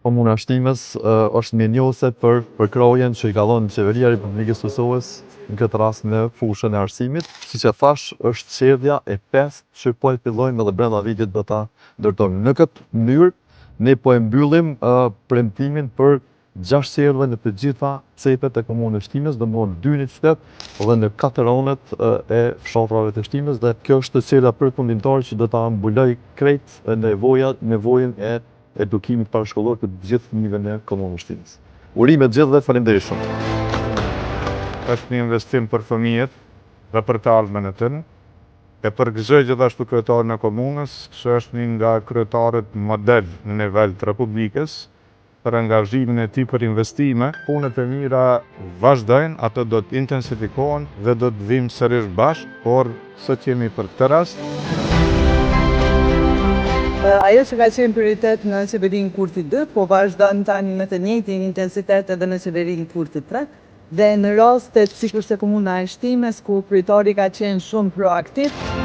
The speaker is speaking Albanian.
Komuna e Shtimes është mirënjohëse për përkrahjen që i ka dhënë Qeveria e Republikës së Kosovës në këtë rast në fushën e arsimit. Siç e thash, është çerdhja e pestë që po e fillojmë edhe brenda vitit do ta ndërtojmë. Në këtë mënyrë ne po e mbyllim premtimin për 6 çerdhe në të gjitha cepet e komunës Shtimes, domethënë 2 në qytet dhe në 4 anët e fshatrave të Shtimes dhe kjo është çerdhja përfundimtare që do ta mbuloj krejt nevojat, nevojën e edukimit parashkollor të gjithë fëmijëve në komunën e Shtimes. Urime të gjithëve, faleminderit shumë. Është një investim për fëmijët dhe për të ardhmen e tyre. E përgëzoj gjithashtu kryetarin e komunës, që është një nga kryetarët model në nivel të Republikës për angazhimin e tij për investime. Punët e mira vazhdojnë, ato do të intensifikohen dhe do të vijmë sërish bashkë, por sot jemi për këtë rast. Ajo që ka qenë prioritet në qeverinë Kurti 2, po vazhdon tani me të njëjtin intensitet edhe në qeverinë Kurti 3. Dhe në rastet sikurse komuna e Shtimes, ku kryetari ka qenë shumë proaktiv.